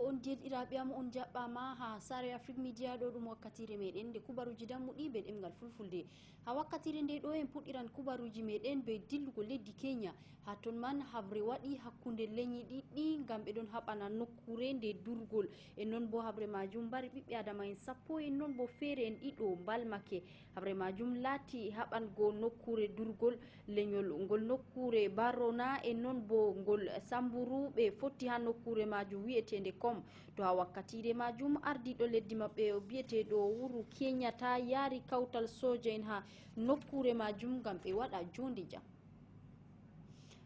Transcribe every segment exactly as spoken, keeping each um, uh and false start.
On deerɗiraaɓe am, on njaɓɓaama haa Saare Afrique Media. Ɗo ɗum wakkatiire meɗen nde kubaruuji dammuɗi be ɗemngal Fulfulde. Haa wakkatiire nde ɗo, en puɗɗiran kubaruuji meɗen be dillugo leddi Kenya. Haa ton man, haɓre waɗi hakkunde lenyi ɗiɗi ngam ɓe ɗon haɓana nokkuure nde durgol. E non bo haɓre maajum mbari ɓiɓɓe adama en sappo, e non bo feere en ɗiɗo mbalmake. Haɓre maajum laati haɓango nokkuure durgol lenyol ngol, nokkuure Barona e non bo ngol Samburu. Ɓe fotti haa nokkuure maajum wi'eteende Kom. To haa wakkatiire maajum, ardiiɗo leddi maɓɓe o bi'eteeɗo Uhuru Kenyatta yaari kawtal sooja en haa nokkuure maajum ngam ɓe waɗa joonde jam.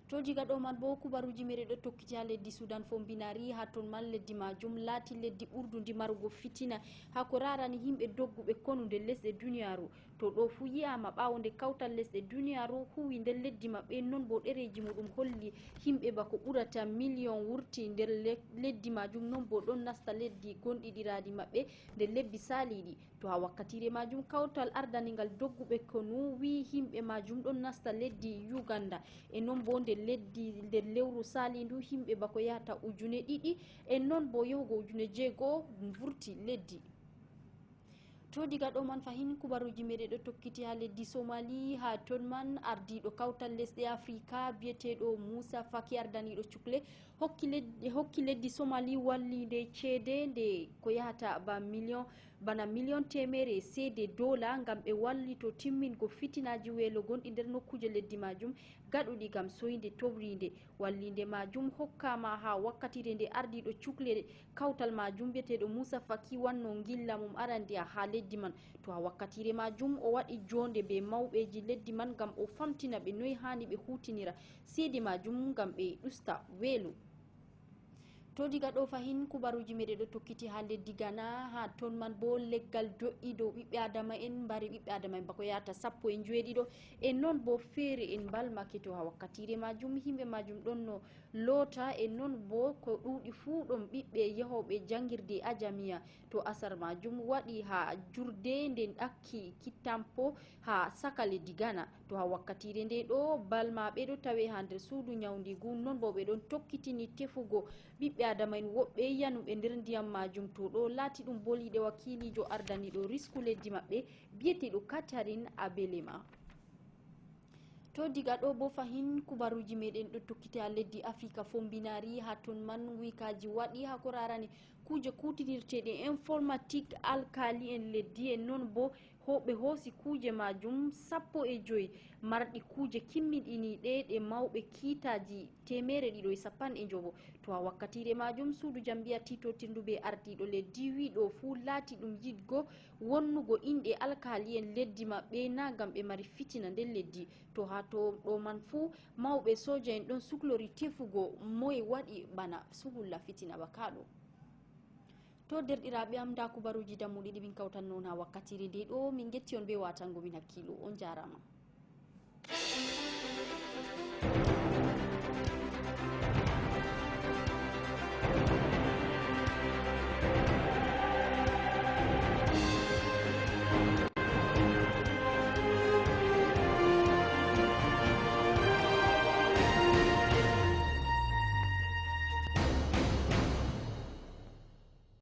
To diga ɗo man bo, kubaruuji meɗen ɗo tokkiti haa leddi Sudan Fombinaari. Haa ton man, leddi maajum laati leddi ɓurdundi marugo fitina haa ko raarani himɓe dogguɓe konu nder lesɗe duniyaaru. To ɗo fuu yi'aama ɓaawo nde kawtal lesɗe duniyaaru huwi nder leddi maɓɓe, non bo ɗereeji muɗum holli himɓe bako ɓurata miliyon wurti nder le-, leddi maajum, non bo ɗon nasta leddi gonɗiɗiraaɗi maɓɓe nder lebbi saaliiɗi. To haa wakkatiire maajum, kawtal ardaningal dogguɓe konu wi'i himɓe maajum ɗon nasta leddi Uganda. E non bo nder leddi, nder lewru saaliindu, himɓe bako yahata ujune ɗiɗi, e non bo yahugo ujune jeego vurti leddi. To diga ɗo man fahin, kubaruuji meɗen ɗo tokkiti haa leddi Somali. Haa ton man, ardiiɗo kawtal lesɗe Afrika bi'eteeɗo Musa Faki, ardaniiɗo cukle, hokki led-, hokki leddi Somali walliinde ceede nde ko yahata ba miliyon, bana miliyon teemeere seede dola ngam ɓe wallito timmingo fitinaaji weelo gonɗi nder nokkuuje leddi maajum gaɗuɗi ngam soynde towriinde. Walliinde maajum hokkaama haa wakkatiire nde ardiiɗo cukle kawtal maajum bi'eteeɗo Musa Faki wanno ngilla mum arandeya haa leddi man. To haa wakkatiire maajum, o waɗi joonde be mawɓeeji leddi man ngam o famtina ɓe noy haani ɓe huutinira ceede maajum ngam ɓe ɗusta weelo. To diga ɗo fahin, kubaruuji meɗen ɗo tokkiti haa leddi Ghana. Haa ton man bo, leggal do'i dow ɓiɓɓe adama en, mbari ɓiɓɓe adama en bako yahata sappo e njoweɗiɗo. E non bo feere en mbalmake. To haa wakkatiire maajum, himɓe maajum ɗon no loota, e non bo ko ɗuuɗi fuu ɗon ɓiɓɓe yahooɓe janngirde ajamiya. To asar maajum waɗi haa jurde nden ɗakki Kitampo haa saka leddi Ghana. To haa wakkatiire nde ɗo, balmaaɓe ɗo tawe haa nder suudu nyawndiigu, non bo ɓe ɗon tokkitini tefugo ɓiɓɓe adama en woɓɓe yanuɓe nder ndiyam maajum. To ɗo laati ɗum boliiɗe wakiiliijo ardaniiɗo risku leddi maɓɓe, bi'eteeɗo Catherine Abelema. To diga ɗo bo fahin, kubaruuji meɗen ɗo tokkiti haa leddi Afrika Fombinaari. Haa ton man, nguykaaji waɗi haa ko raarani kuuje kuutinirteeɗe informatique, alkaali'en leddi en non bo ho-, ɓe hoosi kuuje maajum sappo e joy marɗi kuuje kimmiɗiniiɗe ɗe mawɓe kiitaaji teemeere ɗiɗo e cappanɗe njowo. To haa wakkatiire maajum, suudu jambiya tiitotirndu be ardiiɗo leddi wi'i ɗo fuu laati ɗum yiɗgo wonnugo inɗe alkaali'en leddi maɓɓe, na ngam ɓe mari fitina nder leddi. To haa to ɗo man fuu, mawɓe sooja en ɗon suklori tefugo moye waɗi bana sugulla fitina ba kaa ɗo. To deerɗiraaɓe am, ndaa kubaruuji dammuɗi ɗi min kawtanno on haa wakkatiire nde ɗo. Min ngetti on be waatango min hakkiilo. On njaaraama.